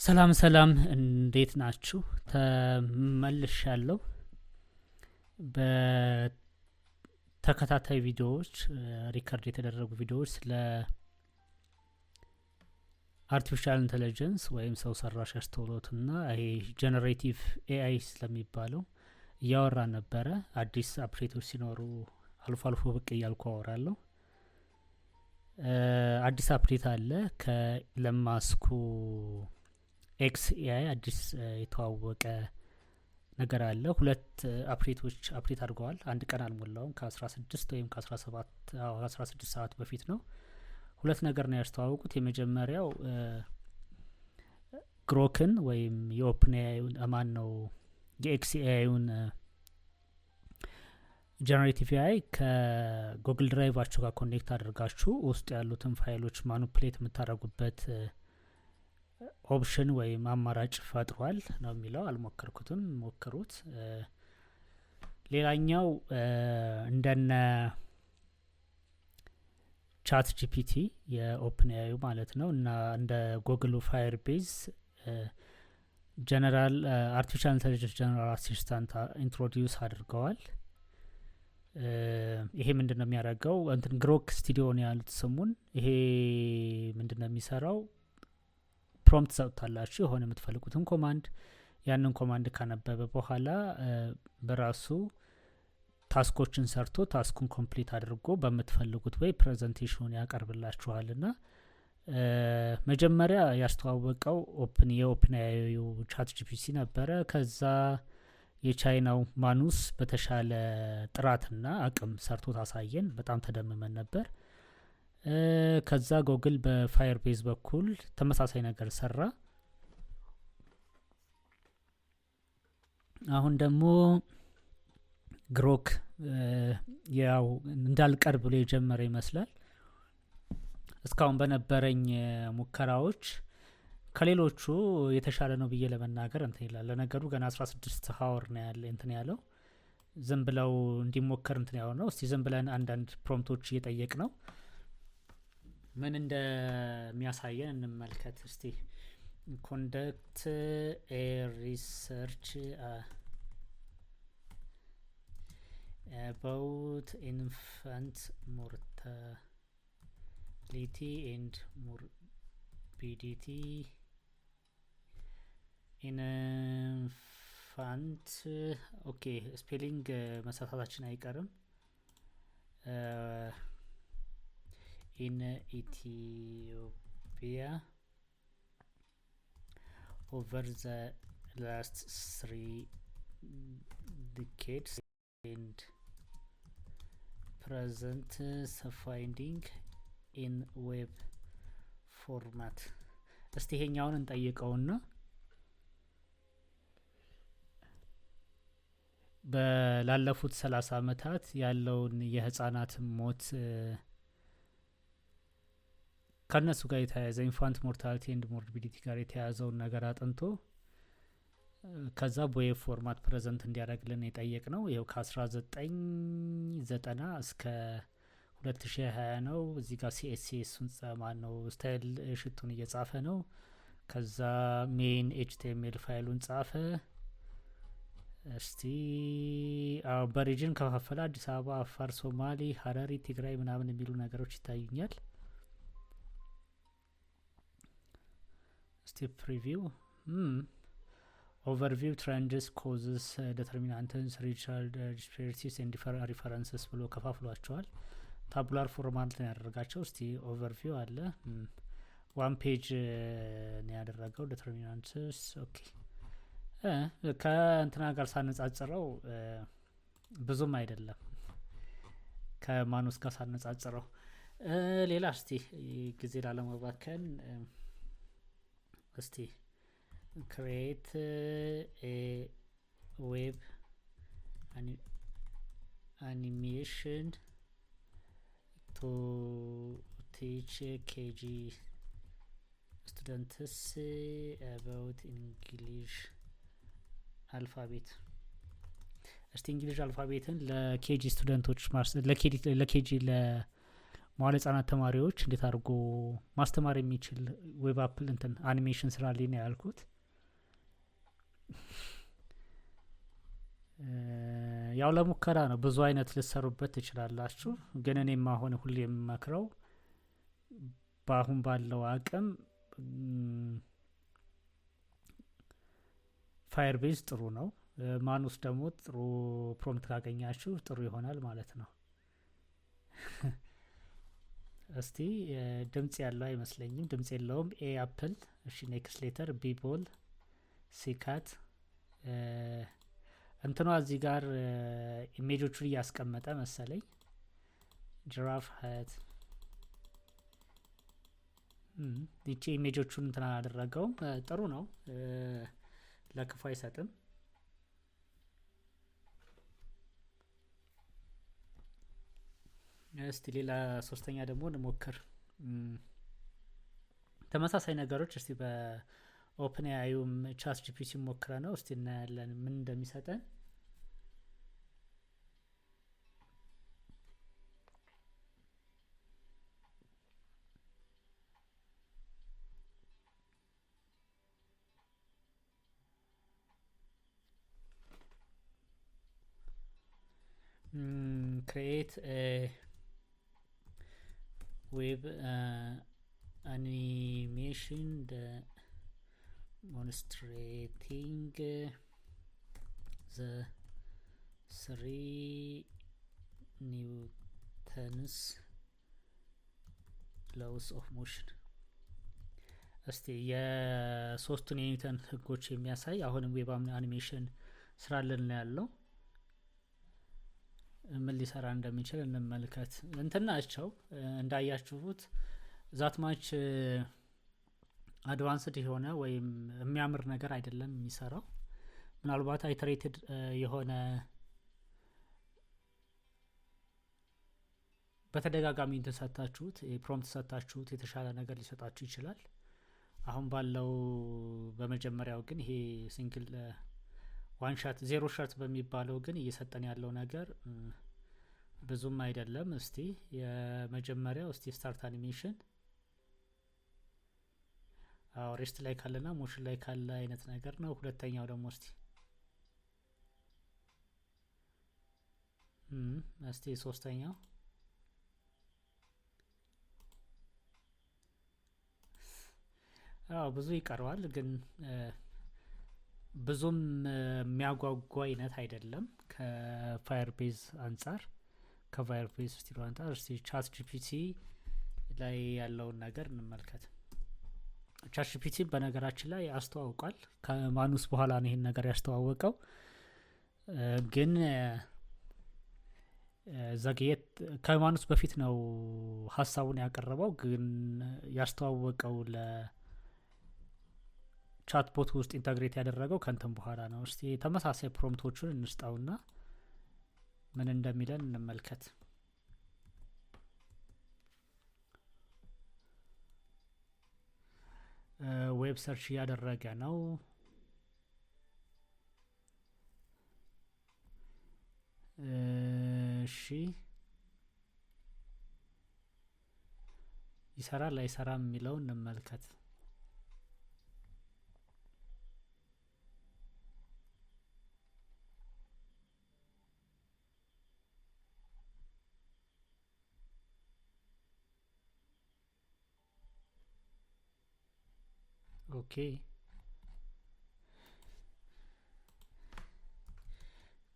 ሰላም ሰላም፣ እንዴት ናችሁ? ተመልሻለሁ። በተከታታይ ቪዲዮዎች፣ record የተደረጉ ቪዲዮዎች ስለ artificial intelligence ወይም ሰው ሰራሽ አስተውሎትና ይሄ generative AI ስለሚባለው እያወራን ነበረ። አዲስ update ኦች ሲኖሩ አልፎ አልፎ ብቅ እያልኩ አወራለሁ። አዲስ update አለ። ከኢሎን ማስኩ xAI አዲስ የተዋወቀ ነገር አለ። ሁለት update ኦች update አድርገዋል። አንድ ቀን አልሞላውም። ከ16 ወይም ከ17፣ 16 ሰዓት በፊት ነው። ሁለት ነገር ነው ያስተዋወቁት። የመጀመሪያው Grok ን ወይም የ OpenAI ዩን፣ ማን ነው፣ የ xAI ዩን generative AI ከ Google Drive ኣችሁ ጋር connect አድርጋችሁ ውስጥ ያሉትን ፋይሎች manipulate የምታደርጉበት option ወይም አማራጭ ፈጥሯል ነው የሚለው። አልሞከርኩትም፣ ሞክሩት። ሌላኛው እንደነ ChatGPT የ OpenAI ዩ ማለት ነው እና እንደ Google ኡ Firebase general artificial intelligence general assistant introduce አድርገዋል። ይሄ ምንድን ነው የሚያደርገው? እንትን Grok Studio ነው ያሉት ስሙን። ይሄ ምንድን ነው የሚሰራው? Prompt ሰጥታላችሁ የሆነ የምትፈልጉትን command፣ ያንን command ካነበበ በኋላ በራሱ task ኦችን ሰርቶ task ኡን complete አድርጎ በምትፈልጉት ወይ presentation ኑን ያቀርብላችኋል። ና መጀመሪያ ያስተዋወቀው የ OpenAI ዩ ChatGPT ነበረ። ከዛ የቻይናው Manus በተሻለ ጥራትና አቅም ሰርቶ ታሳየን። በጣም ተደምመን ነበር። ከዛ ጎግል በ Firebase በኩል ተመሳሳይ ነገር ሰራ። አሁን ደግሞ Grok ያው እንዳልቀር ብሎ የጀመረ ይመስላል። እስካሁን በነበረኝ ሙከራዎች ከሌሎቹ የተሻለ ነው ብዬ ለመናገር እንትን ይላል። ለነገሩ ገና 16 hour ነው ያለ እንትን ያለው፣ ዝም ብለው እንዲሞከር እንትን ያለው ነው። እስቲ ዝም ብለን አንዳንድ prompt ኦች እየጠየቅን ነው፣ ምን እንደሚያሳየን እንመልከት። እስቲ conduct a research about infant mortality and morbidity infant፣ okay፣ spelling መሳሳታችን አይቀርም፣ in Ethiopia over the last 3 decades and present finding in web format። እስቲ ይሄኛውን እንጠይቀውና ላለፉት 30 አመታት ያለውን የህጻናት ሞት ከእነሱ ጋር የተያያዘ infant mortality and morbidity ጋር የተያያዘውን ነገር አጥንቶ ከዛ በ web format present እንዲያደርግልን የጠየቅነው። ይኸው ከ1990 እስከ 2020 ነው። እዚህ ጋር CSS ማን ነው style sheet ኡን እየጻፈ ነው። ከዛ main HTML ፋይሉን ጻፈ። እስቲ በ region ከፋፈለ። አዲስ አበባ፣ አፋር፣ ሶማሌ፣ ሀረሪ፣ ትግራይ ምናምን የሚሉ ነገሮች ይታዩኛል። እስቲ preview፣ overview፣ trends፣ causes፣ determinants፣ regional disparities and references ብሎ ከፋፍሏቸዋል። Tabular format ነው ያደረጋቸው። እስቲ overview አለ፣ one page ነው ያደረገው። Determinants፣ okay፣ ከእንትና ጋር ሳነጻጽረው ብዙም አይደለም፣ ከ Manus ጋር ሳነጻጽረው። ሌላ እስቲ ጊዜ ላለመባከን እስቲ create web animation to teach KG students about English alphabet። እስቲ English alphabet ን ለ KG student ኦች፣ ለ KG መዋለ ህጻናት ተማሪዎች እንዴት አድርጎ ማስተማር የሚችል web app እንትን አኒሜሽን ስራልኝ ነው ያልኩት። ያው ለሙከራ ነው፣ ብዙ አይነት ልትሰሩበት ትችላላችሁ። ግን እኔም አሁን ሁሌ የምመክረው በአሁን ባለው አቅም Firebase ጥሩ ነው። Manus ደግሞ ጥሩ prompt ካገኛችሁ ጥሩ ይሆናል ማለት ነው። እስቲ ድምጽ ያለው አይመስለኝም፣ ድምጽ የለውም። A apple፣ እሺ next letter፣ B ball፣ C cat። እንትኗ እዚህ ጋር image ኦቹን እያስቀመጠ መሰለኝ። Giraffe hat፣ ይቺ image ኦቹን እንትን አላደረገውም። ጥሩ ነው፣ ለክፉ አይሰጥም። እስቲ ሌላ ሶስተኛ ደግሞ እንሞክር። ተመሳሳይ ነገሮች እስቲ በ OpenAI ዩም ChatGPT ሞክረ ነው፣ እስቲ እናያለን ምን እንደሚሰጠን። Create web animation demonstrating the three Newton's laws of motion። እስቲ የሶስቱን የኒውተን ህጎች የሚያሳይ አሁንም web animation ስራልን ነው ያለው። ምን ሊሰራ እንደሚችል እንመልከት። እንትን ናቸው እንዳያችሁት፣ that much advanced የሆነ ወይም የሚያምር ነገር አይደለም የሚሰራው። ምናልባት iterated የሆነ በተደጋጋሚ እንትን ሰጥታችሁት፣ prompt ሰጥታችሁት የተሻለ ነገር ሊሰጣችሁ ይችላል። አሁን ባለው በመጀመሪያው ግን ይሄ single one shot zero shot በሚባለው ግን እየሰጠን ያለው ነገር ብዙም አይደለም። እስቲ የመጀመሪያው እስቲ start animation፣ አዎ rest ላይ ካለና motion ላይ ካለ አይነት ነገር ነው። ሁለተኛው ደግሞ እስቲ ሶስተኛው፣ አዎ ብዙ ይቀረዋል፣ ግን ብዙም የሚያጓጓ አይነት አይደለም ከ Firebase አንጻር፣ ከ Firebase Studio አንጻር። እስቲ ChatGPT ላይ ያለውን ነገር እንመልከት። ChatGPT በነገራችን ላይ አስተዋውቋል። ከ Manus በኋላ ነው ይሄን ነገር ያስተዋወቀው። ግን ዘግየት፣ ከ Manus በፊት ነው ሀሳቡን ያቀረበው፣ ግን ያስተዋወቀው ለ chatbot ውስጥ integrate ያደረገው ከእንትን በኋላ ነው። እስቲ ተመሳሳይ prompt ኦቹን እንስጠውና ምን እንደሚለን እንመልከት። Web search እያደረገ ነው። እሺ ይሰራል አይሰራም የሚለውን እንመልከት። Okay,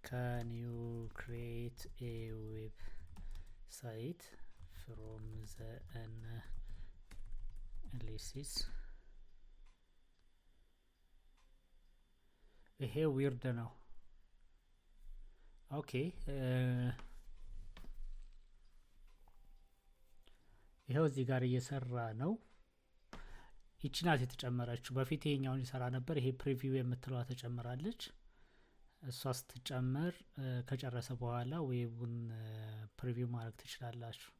can you create a website from the analysis? ይሄ weird ነው። Okay ይኸው እዚህ ጋር እየሰራ ነው። ይቺ ናት የተጨመረችው። በፊት ይሄኛውን ይሰራ ነበር። ይሄ preview የምትለዋ ተጨምራለች። እሷ ስትጨመር ከጨረሰ በኋላ web ኡን preview ማድረግ ትችላላችሁ።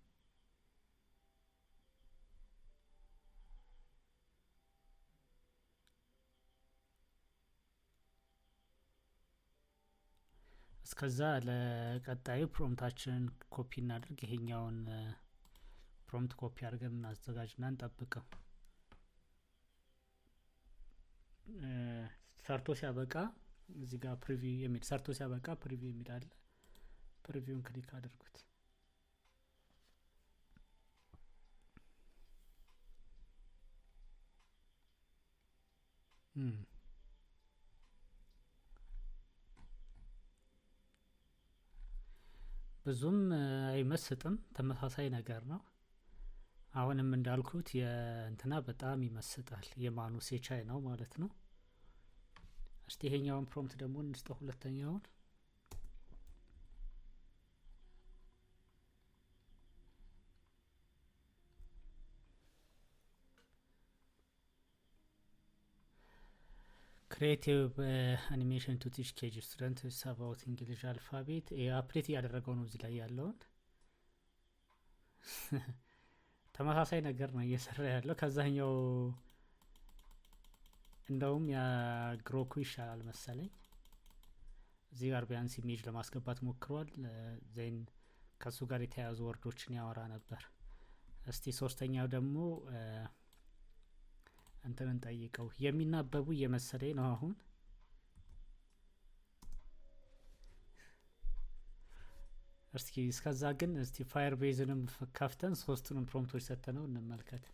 እስከዛ ለቀጣዩ prompt ኣችንን copy እናድርግ። ይሄኛውን Prompt copy አድርገን እናዘጋጅና እንጠብቀው። ሰርቶ ሲያበቃ እዚህ ጋር preview የሚል፣ ሰርቶ ሲያበቃ preview የሚል አለ። Preview ውን click አድርጉት። ብዙም አይመስጥም፣ ተመሳሳይ ነገር ነው። አሁንም እንዳልኩት የእንትና በጣም ይመስጣል፣ የ Manus የቻይናው ማለት ነው። እስቲ ይሄኛውን prompt ደግሞ እንስጠው፣ ሁለተኛውን። Create animation to teach KG students about English alphabet። Update እያደረገው ነው። እዚህ ላይ ያለውን ተመሳሳይ ነገር ነው እየሰራ ያለው ከዛኛው። እንደውም የ Grok ኩ ይሻላል መሰለኝ። እዚህ ጋር ቢያንስ image ለማስገባት ሞክሯል። Then ከእሱ ጋር የተያያዙ word ኦችን ያወራ ነበር። እስቲ ሶስተኛው ደግሞ እንትንን ጠይቀው። የሚናበቡ እየመሰለኝ ነው አሁን። እስኪ እስከዛ ግን እስቲ Firebase ንም ከፍተን ሶስቱንም prompt ኦች ሰጥተነው እንመልከት።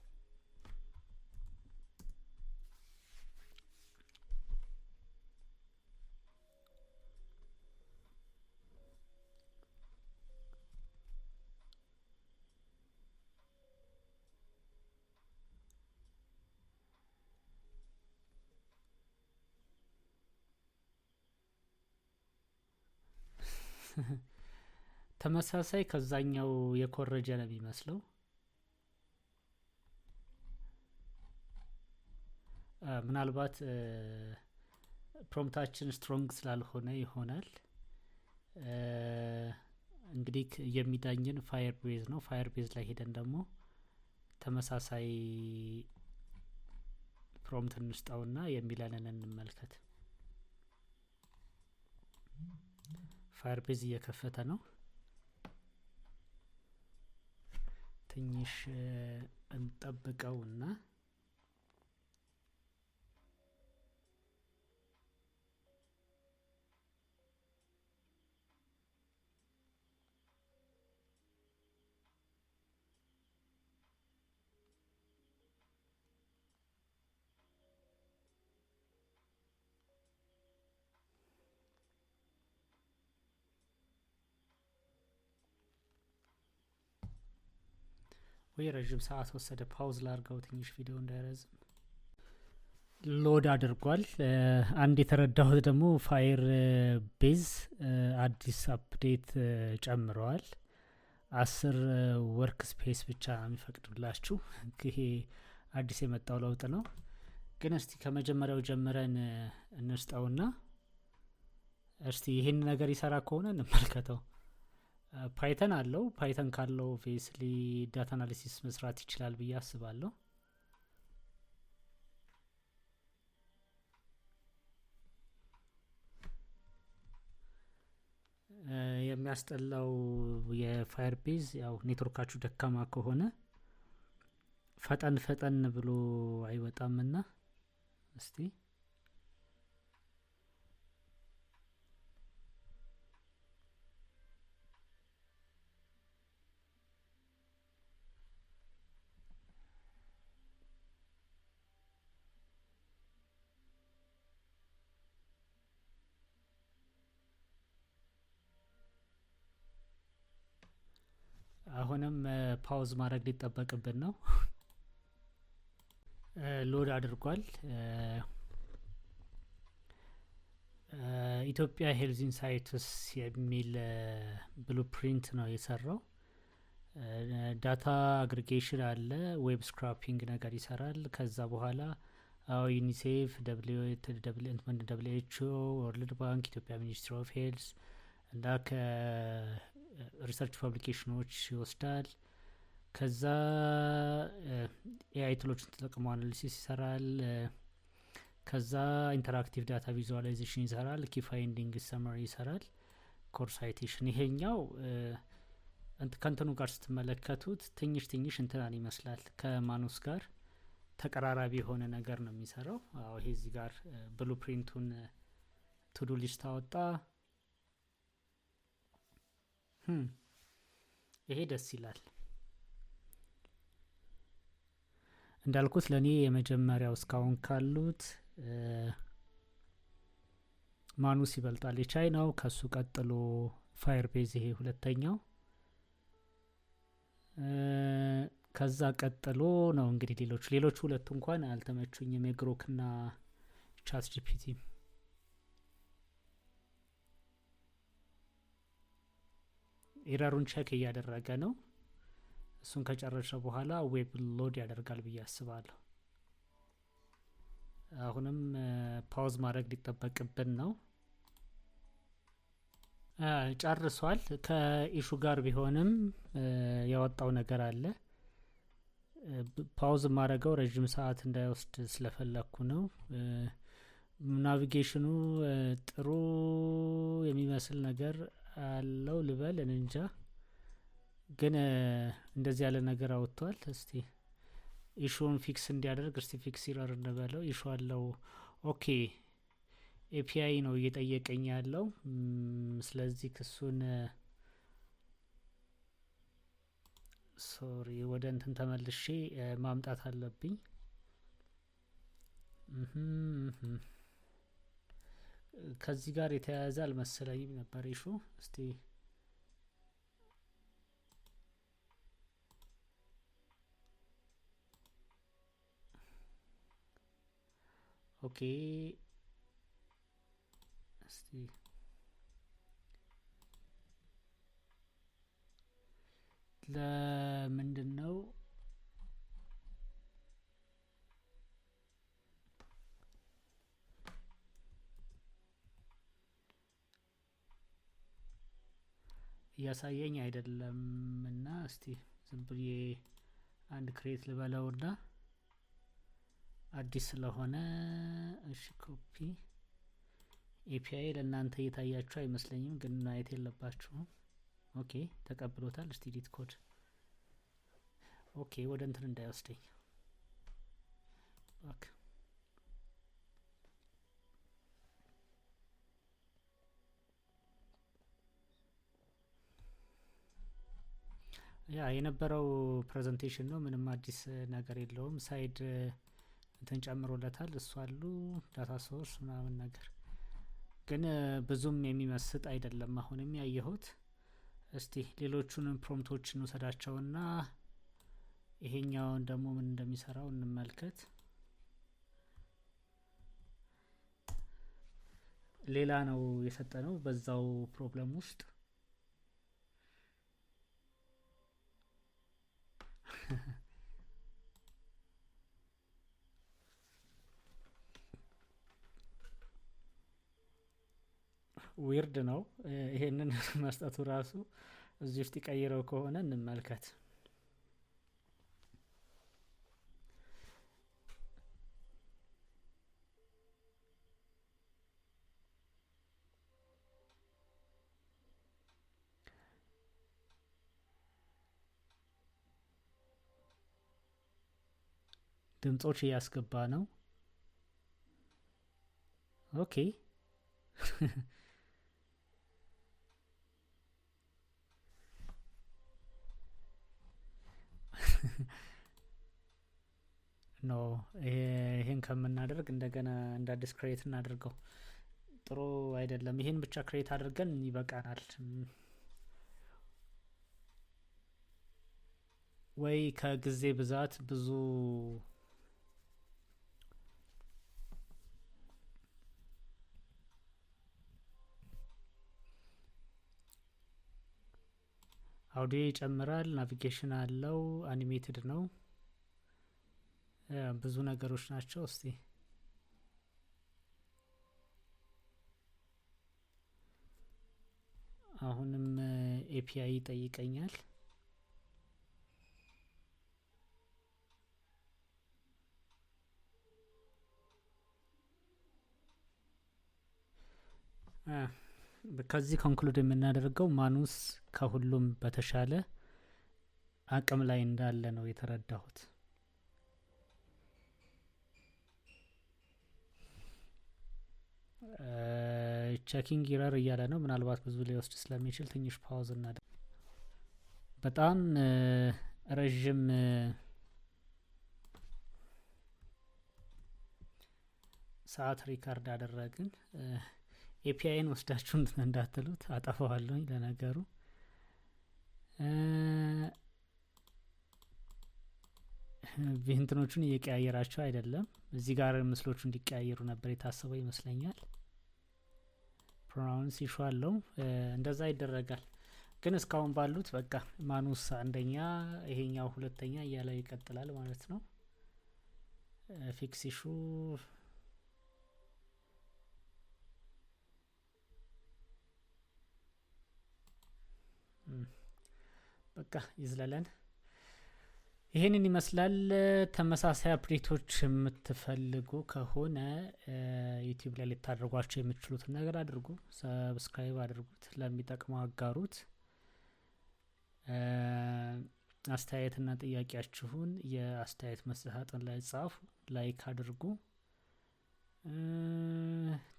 ተመሳሳይ ከዛኛው የኮረጀ ነው የሚመስለው። ምናልባት prompt ኣችን strong ስላልሆነ ይሆናል። እንግዲህ የሚዳኝን Firebase ነው። Firebase ላይ ሄደን ደግሞ ተመሳሳይ prompt እንስጠውና የሚለንን እንመልከት። Firebase እየከፈተ ነው። ትንሽ እንጠብቀውና ወይ ረዥም ሰዓት ወሰደ። Pause ላርገው ትንሽ ቪዲዮ እንዳይረዝም። Load አድርጓል። አንድ የተረዳሁት ደግሞ Firebase አዲስ update ጨምረዋል። 10 workspace ብቻ የሚፈቅድላችሁ፣ ይሄ አዲስ የመጣው ለውጥ ነው። ግን እስቲ ከመጀመሪያው ጀምረን እንስጠውና እስቲ ይህን ነገር ይሰራ ከሆነ እንመልከተው። Python አለው። Python ካለው obviously data analysis መስራት ይችላል ብዬ አስባለሁ። የሚያስጠላው የ Firebase ያው ኔትወርካችሁ ደካማ ከሆነ ፈጠን ፈጠን ብሎ አይወጣምና እስቲ አሁንም pause ማድረግ ሊጠበቅብን ነው። Load አድርጓል። Ethiopia Health Insights የሚል blueprint ነው የሰራው። Data aggregation አለ፣ web scraping ነገር ይሰራል። ከዛ በኋላ ዩኒሴፍ፣ WHO፣ World Bank፣ Ethiopia Ministry of Health እና ከ research publication ኖች ይወስዳል። ከዛ AI tool ኦችን ተጠቅሞ analysis ይሰራል። ከዛ interactive data visualization ይሰራል። Key finding summary ይሰራል። Core citation ይሄኛው ከእንትኑ ጋር ስትመለከቱት ትንሽ ትንሽ እንትናን ይመስላል፣ ከ Manus ጋር ተቀራራቢ የሆነ ነገር ነው የሚሰራው። አዎ፣ ይሄ እዚህ ጋር blueprint ኡን to-do list አወጣ። ይሄ ደስ ይላል። እንዳልኩት ለእኔ የመጀመሪያው እስካሁን ካሉት Manus ይበልጣል የቻይናው፣ ከሱ ቀጥሎ Firebase ይሄ ሁለተኛው፣ ከዛ ቀጥሎ ነው እንግዲህ ሌሎቹ ሁለቱ እንኳን አልተመቹኝም፣ የ Grok ና ChatGPT። Error ኡን check እያደረገ ነው። እሱን ከጨረሰ በኋላ web load ያደርጋል ብዬ አስባለሁ። አሁንም pause ማድረግ ሊጠበቅብን ነው። ጨርሷል። ከ issue ጋር ቢሆንም ያወጣው ነገር አለ። Pause ማድረገው ረዥም ሰዓት እንዳይወስድ ስለፈለግኩ ነው። Navigation ኑ ጥሩ የሚመስል ነገር አለው ልበል እንጃ፣ ግን እንደዚህ ያለ ነገር አውጥቷል። እስቲ issue ውን fix እንዲያደርግ እስቲ fix error እንበለው። Issue አለው። Okay፣ API ነው እየጠየቀኝ ያለው። ስለዚህ ክሱን sorry፣ ወደ እንትን ተመልሼ ማምጣት አለብኝ። ከዚህ ጋር የተያያዘ አልመሰለኝም ነበር issue። እስቲ okay፣ እስቲ ለምንድን ነው እያሳየኝ አይደለም? እና እስቲ ዝም ብዬ አንድ create ልበለውና አዲስ ስለሆነ፣ እሺ፣ copy API ለእናንተ እየታያችሁ አይመስለኝም፣ ግን ማየት የለባችሁም። Okay፣ ተቀብሎታል። እስቲ edit code። Okay፣ ወደ እንትን እንዳይወስደኝ back። ያ የነበረው presentation ነው። ምንም አዲስ ነገር የለውም። Side እንትን ጨምሮለታል። እሱ አሉ data source ምናምን ነገር፣ ግን ብዙም የሚመስጥ አይደለም አሁንም ያየሁት። እስቲ ሌሎቹንም prompt ኦች እንውሰዳቸውና ይሄኛውን ደግሞ ምን እንደሚሰራው እንመልከት። ሌላ ነው የሰጠነው በዛው problem ውስጥ። Weird ነው ይሄንን መስጠቱ ራሱ። እዚህ ውስጥ ይቀይረው ከሆነ እንመልከት። ድምጾች እያስገባ ነው። Okay፣ no፣ ይሄን ከምናደርግ እንደገና እንደ አዲስ create እናደርገው፣ ጥሩ አይደለም። ይሄን ብቻ create አድርገን ይበቃናል። ወይ ከጊዜ ብዛት ብዙ አውዲዮ ይጨምራል፣ navigation አለው፣ animated ነው፣ ብዙ ነገሮች ናቸው። እስቲ አሁንም API ይጠይቀኛል። ከዚህ conclude የምናደርገው Manus ከሁሉም በተሻለ አቅም ላይ እንዳለ ነው የተረዳሁት። Checking error እያለ ነው። ምናልባት ብዙ ሊወስድ ስለሚችል ትንሽ pause እናደርግ። በጣም ረዥም ሰዓት record አደረግን። API ን ወስዳችሁ እንዳትሉት፣ አጠፋዋለሁኝ ለነገሩ። እንትኖቹን እየቀያየራቸው አይደለም። እዚህ ጋር ምስሎቹ እንዲቀያየሩ ነበር የታሰበው ይመስለኛል። Pronounce issue አለው፣ እንደዛ ይደረጋል። ግን እስካሁን ባሉት በቃ Manus አንደኛ፣ ይሄኛው ሁለተኛ እያለ ይቀጥላል ማለት ነው። Fix issue፣ በቃ ይዝለለን። ይሄንን ይመስላል። ተመሳሳይ update ኦች የምትፈልጉ ከሆነ YouTube ላይ ልታደርጓቸው የምትችሉትን ነገር አድርጉ። Subscribe አድርጉት፣ ለሚጠቅመው አጋሩት። አስተያየትና ጥያቄያችሁን የአስተያየት መስጫ ሳጥን ላይ ጻፉ፣ like አድርጉ።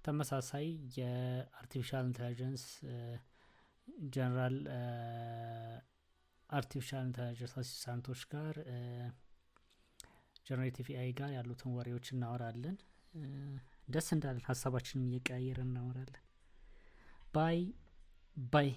ተመሳሳይ የ artificial intelligence፣ general artificial intelligence assistant ኦች ጋር፣ generative AI ጋር ያሉትን ወሬዎች እናወራለን። ደስ እንዳለን ሀሳባችንን እየቀያየርን እናወራለን። Bye bye።